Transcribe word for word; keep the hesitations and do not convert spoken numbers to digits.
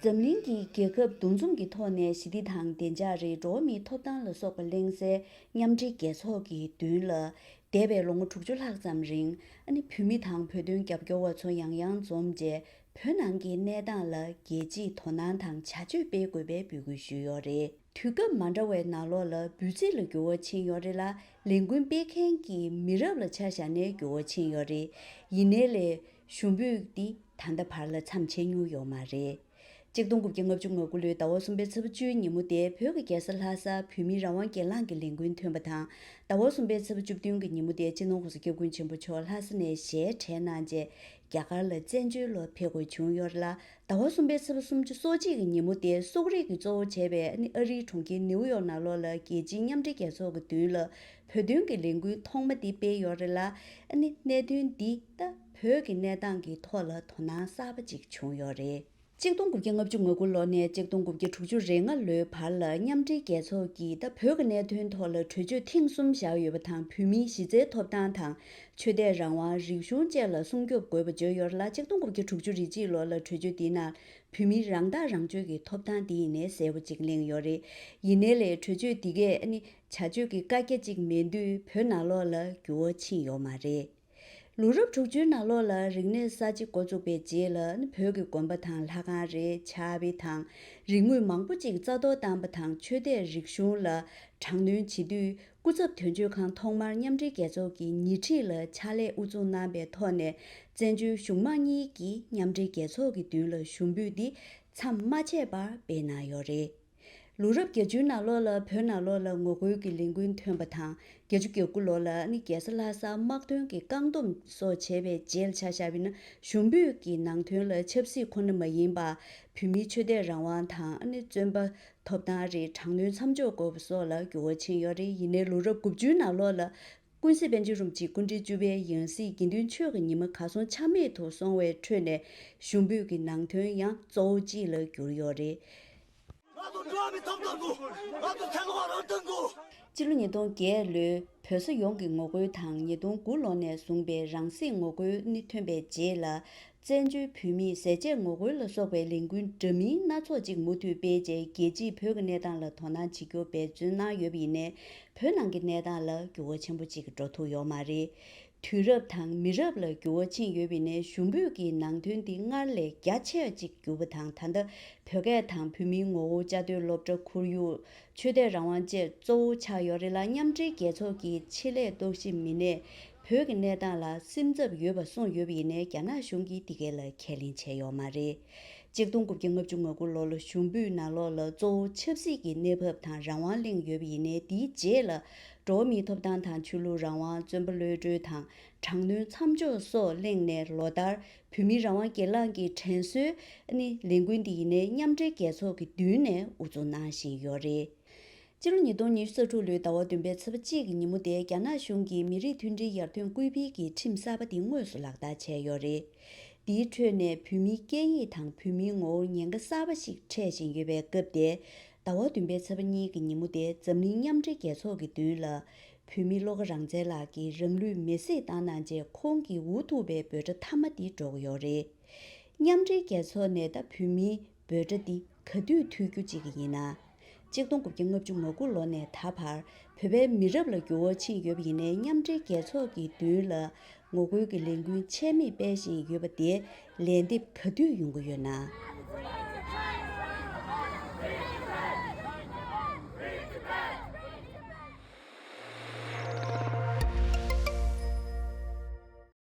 འཛམ་གླིང་གི་རྒྱལ་ཁབ་འདུ་འཛོམས་ཀྱི་ཐོག་ནས་ཞི་བདེ་དང་བདེ་འཇགས་རེད། འགྲོ་བ་མིའི་ཐོབ་ཐང་ལ་སོགས་པ་གླེང་སའི་མཉམ་འབྲེལ་རྒྱལ་ཚོགས་ཀྱི་མདུན་ལ། འདས་པའི་ལོ་ངོ་དྲུག་ཅུ་ལྷག་ཙམ་རིང་ཨ་ནི་བོད་མི་དང་བོད་དོན་རྒྱབ་སྐྱོར་བ་ཚོ་ཡང་ཡང་འཛོམས་རྗེས། བོད་ནང་གི་གནས་སྟངས་ལ་རྒྱལ་སྤྱིས་དོ་སྣང་དང་བྱ་སྤྱོད་སྤེལ་དགོས་པའི་འབོད་སྐུལ་ཞུས་ཡོད་རེད། དུས་སྐབས་མ་འདྲ་བའི་ནང་ལོགས་ལ་འབོད་ཚིག་ལ་འགྱུར་བ་ཕྱིན་ཡོད་རེད་ལ། ལས་འགུལ་སྤེལ་མཁན་གྱི་མི་རབས་ལ་ཆ་བཞག་ནའི་འགྱུར་བ་ཕྱིན་ཡོད་རེད། ཡིན་ནའི་ལས་ཞུ་འབོད་འདི་ད་ལྟ་བར་ལ་མཚམས་ཆད་མྱོང་ཡོད་མ་རེད། གཅིག་སྟོང་དགུ་བརྒྱ་ལྔ་བཅུ་ང་དགུ་ལོའི་ཟླ་བ་གསུམ་པའི་ཚེས་པ་བཅུའི་ཉིན་མོ་དེ་བོད་ཀྱི་རྒྱལ་ས་ལྷ་སར་བོད་མིའི་རང་དབང་སྒེར་ལངས་ཀྱི་ལས་འགུལ་ཐོན་པ་དང་། ཟླ་བ་གསུམ་པའི་ཚེས་པ་བཅུ་བདུན་གྱི་ཉིན་མོ་དེ་སྤྱི་ནོར་༸གོང་ས་༸སྐྱབས་མགོན་ཆེན་པོ་མཆོག་ལྷ་ས་ནས་ཞལ་གྲངས་གནང་རྗེས་རྒྱ་གར་ལ་བཙན་བྱོལ་ལ་ཕེབས་དགོས་བྱུང་ཡོད་རེད་ལ། ཟླ་བ་གསུམ་པའི་ཚེས་པ་སུམ་ཅུ་སོ་གཅིག་གི་ཉིན་མོ་དེ་སོག་རིགས་ཀྱིས་གཙོ་བོ་བྱས་པའི་ཨ་ནི་ཨ་རིའི་གྲོང་ཁྱེར་ནེའུ་ཡོག་ནང་ལོགས་ལ་རྒྱལ་སྤྱིའི་མཉམ་འབྲེལ་རྒྱལ་ཚོགས་ཀྱི་མདུན་ལ་བོད་དོན་གྱི་ལས་འགུལ་ཐོག་མ་འདི་སྤེལ་ཡོད་རེད་ལ། ཨ་ནི་གནད་དོན་འདི་ད་བོད་ཀྱི་གནས་སྟངས་ཀྱི་ཐོག་ལ་དོ་སྣང་གསར་པ་ཅིག་བྱུང་ཡོད་རེད། གཅིག་སྟོང་དགུ་བརྒྱ་ལྔ་བཅུ་ང་དགུ་ལོ་ནས་གཅིག་སྟོང་དགུ་བརྒྱ་དྲུག་ཅུ་རེ་ལྔ་ལོའི་བར་ལ་མཉམ་འབྲེལ་རྒྱལ་ཚོགས་ཀྱིས་ད་བོད་ཀྱི་གནད་དོན་ཐོག་ལ་གྲོས་ཆོད་ཐེངས་གསུམ་བཞག་ཡོད་པ་དང་། བོད་མིའི་གཞི་རྩའི་ཐོབ་ཐང་དང་ཆོས་དད་རང་དབང་། རིག་གཞུང་བཅས་ལ་སྲུང་སྐྱོབ་དགོས་པ་བརྗོད་ཡོད་རེད་ལ། གཅིག་སྟོང་དགུ་བརྒྱ་དྲུག་ཅུ་རེ་གཅིག་ལོ་ལ་གྲོས་ཆོད་འདིའི་ནང་བོད་མིའི་རང་ཐག་རང་གཅོད་ཀྱི་ཐོབ་ཐང་འདི་ཡིན་ནའི་གསལ་པོ་ཅིག་གླེང་ཡོད་རེད། ཡིན་ནའི་ལས་གྲོས་ཆོད་འདི་གས་ཨ་ནི་བྱ་སྤྱོད་ཀྱི་བཀའ་རྒྱ་ཅིག་མེད་དུས་བོད་ནང་ལོགས་ལ་འགྱུར་བ་ཕྱིན་ཡོད་མ་རེད། ལོ་རབས་དྲུག་ཅུའི་ནང་ལོགས་ལ་རིག་གནས་གསར་བརྗེ་འགོ་བཙུགས་པའི་རྗེས་ལ་ནི་བོད་ཀྱི་དགོན་པ་དང་ལྷ་ཁང་རེད། ཕྱག་དཔེ་དང་རིག་དངོས་མང་པོ་ཅིག་རྩ་གཏོར་བཏང་པ་དང་། ཆོས་དད་རིག་གཞུང་ལ་དྲག་གནོན་བྱེད་དུས། སྐུ་ཚབ་དོན་གཅོད་ཁང་ཐོག་མར་མཉམ་འབྲེལ་རྒྱལ་ཚོགས་ཀྱི་ཉེ་འཁྲིས་ལ་ཕྱག་ལས་དབུ་འཛུགས་གནང་པའི་ཐོག་ནས། བཙན་བྱོལ་གཞུང་མང་གཉིས་ཀྱིས་མཉམ་འབྲེལ་རྒྱལ་ཚོགས་ཀྱི་མདུན་ལ་ཞུ་འབོད་འདི་མཚམས་མ་ཆད་པར་སྤེལ་གནང་ཡོད་རེད། ལོ་རབས་བརྒྱད་ཅུའི་ནང་ལོགས་ལ་བོད་ནང་ལོགས་ལ་ངོ་རྒོལ་གྱི་ལས་འགུལ་ཐོན་པ་དང་། བརྒྱད་ཅུ་གྱ་དགུ་ལོ་ལ་ནི་རྒྱལ་ས་ལྷ་སར་དམག་དོན་གྱི་བཀག་སྡོམ་སོགས་བྱས་པའི་རྗེས་ལ་ཆ་བཞག་པ་ཡིན་ན། ཞུ་འབོད་ཀྱི་ནང་དོན་ལ་ཆབ་སྲིད་ཁོ་ན་མ་ཡིན་པར། བོད་མིའི་ཆོས་དད་རང་དབང་དང་ནི་བཙོན་པ་ཐོབ་ཐང་རེད། དྲག་གནོན་མཚམས་འཇོག་དགོས་པ་སོགས་ལ་འགྱུར་བ་ཕྱིན་ཡོད་རེད། ཡིན་ནའི་ལོ་རབས་དགུ་བཅུའི་ནང་ལོགས་ལ། ཀུན་གཟིགས་པཎ་ཆེན་རིན་པོ་ཆེ་སྐུ་ཕྲེང་བཅུ་པའི་ཡང་སྲིད་དགེ་འདུན་ཆོས་ཀྱི་ཉི་མ་གར་སོང་ཆ་མེད་དུ་སོང་བའི་ཁྲོད་ནས། ཞུ་འབོད་ཀྱི་ནང་དོན་ཡང་གཙོ་བོ་གཅིག་ལ་གྱུར་ཡོད་རེད། ང་ཚོ་འགྲོ་བ་མིའི་ཐོབ་ཐང་དགོས། ང་ཚོ་ཆགས་པ་རང་སྟོན་དགོས། སྤྱི་ལོ་ཉིས་སྟོང་བརྒྱད་ལོའི་བོད་ས་ཡོངས་ཀྱི་ངོ་རྒོལ་དང་། ཉིས་སྟོང་དགུ་ལོ་ནས་བཟུང་པའི་རང་སྲིད་ངོ་རྒོལ་ནི་ཐོན་པའི་རྗེས་ལ། བཙན་བྱོལ་བོད་མིའི་ཟས་བཅད་ངོ་རྒོལ་ལ་སོགས་པའི་ལས་འགུལ་འདྲ་མིན་སྣ་ཚོགས་ཅིག་མུ་མཐུད་སྤེལ་རྗེས། རྒྱལ་སྤྱིས་བོད་ཀྱི་གནས་སྟངས་ལ་དོ་སྣང་བྱེད་རྒྱུ་འབད་བརྩོན་གནང་ཡོད་པ་ཡིན་ནའི། བོད་ནང་གི་གནས་སྟངས་ལ་འགྱུར་བ་ཆེན་པོ་ཅིག་འགྲོ་ཐུབ་ཡོད་མ་རེད། དུས་རབས་དང་མི་རབས་ལ་འགྱུར་བ་ཕྱིན་ཡོད་པ་ཡིན་ནའི། ཞུ་འབོད་ཀྱི་ནང་དོན་འདི་སྔར་ལས་རྒྱ་ཆེ་བ་ཅིག་གྱུར་པ་དང་། ད་ལྟ་བོད་སྐད་དང་བོད་མིའི་ངོ་བོ། བཅའ་སྡོད་སློབ་གྲྭ་ཁོར་ཡུག་ཆོས་དད་རང་དབང་བཅས་གཙོ་བོ་ཆགས་ཡོད་རེད་ལ། མཉམ་འབྲེལ་རྒྱལ་ཚོགས་ཀྱི་ཆེད་ལས་རྟོག་ཞིབ་མི་སྣས་བོད་ཀྱི་གནས་སྟངས་ལ་སེམས་འཚབ་ཡོད་པ་གསུངས་ཡོད་པ་ཡིན་ནའི། རྒྱ་ནག་གཞུང་གིས་འདི་གའི་ལ་ཁས་ལེན་བྱས་ཡོད་མ་རེད། གཅིག་སྟོང་དགུ་བརྒྱ་ལྔ་བཅུ་ང་དགུ་ལོ་ལ་ཞུ་འབོད་ནང་ལོགས་ལ་གཙོ་བོ་ཆབ་སྲིད་ཀྱི་གནས་བབ་དང་རང་དབང་གླེང་ཡོད་པ་ཡིན་ནའི། དེའི་རྗེས་ལ་འགྲོ་བ་མིའི་ཐོབ་ཐང་དང་ཆོས་ལུགས་རང་དབང་། བཙོན་པ་གློད་གྲོལ་དང་དྲག་གནོན་མཚམས་འཇོག་སོགས་གླེང་ནས། ལོ་ལྟར་བོད་མིའི་རང་དབང་སྒེར་ལངས་ཀྱི་དྲན་གསོའི་ནི་ལས་འགུལ་འདི་ཡིན་ནའི་མཉམ་འབྲེལ་རྒྱལ་ཚོགས་ཀྱི་མདུན་ནས་དབུ་འཛུགས་གནང་བཞིན་ཡོད་རེད། སྤྱི་ལོ་ཉིས་སྟོང་ཉི་ཤུ་རྩ་དྲུག་ལོའི་ཟླ་བ་བདུན་པའི་ཚེས་པ་གཅིག་གི་ཉིན་མོ་དེ་རྒྱ་ནག་གཞུང་གིས་མི་རིགས་མཐུན་སྒྲིལ་ཡར་ཐོན་སྐུལ་སྤེལ་གྱི་ཁྲིམས་གསར་པ་དེ་དངོས་སུ་ལག་བསྟར་བྱས་ཡོད་རེད། དེའི་ཁྲོད་ནས་བོད་མིའི་སྐད་ཡིག་དང་བོད་མིའི་ངོ་བོར་ཉེན་ཁ་གསར་པ་ཞིག་འཕྲད་བཞིན་ཡོད་པའི་སྐབས་དེ། ཟླ་བ་བདུན་པའི་ཚེས་པ་གཉིས་ཀྱི་ཉིན་མོ་དེ་འཛམ་གླིང་མཉམ་འབྲེལ་རྒྱལ་ཚོགས་ཀྱི་མདུན་ལ། བོད་མི་བློ་དགའ་རང་བཙན་ལགས་ཀྱིས་རང་ལུས་མེར་སྲེག་བཏང་གནང་རྗེས། ཁོང་གི་འུ་ཐུག་པའི་འབོད་སྒྲ་མཐའ་མ་དེ་སྒྲོག་གི་ཡོད་རེད། མཉམ་འབྲེལ་རྒྱལ་ཚོགས་ནས་ད་བོད་མིའི་འབོད་སྒྲ་འདི་ག་དུས་མཐུད་རྒྱུ་བྱེད་ཀྱི་ཡིན་ན། གཅིག་སྟོང་དགུ་བརྒྱ་ལྔ་བཅུ་ང་དགུ་ལོ་ནས་ད་བར་བོད་པའི་མི་རབས་ལ་འགྱུར་བ་ཕྱིན་ཡོད་པ་ཡིན་ནའི། མཉམ་འབྲེལ་རྒྱལ་ཚོགས་ཀྱི་མདུན་ལ་ངོ་རྒོལ་གྱི་ལས་འགུལ་ཆད་མེད་སྤེལ་བཞིན་ཡོད་པ་དེ་ལན་འདེབས་ག་དུས་ཡོང་གི་ཡོད་ན།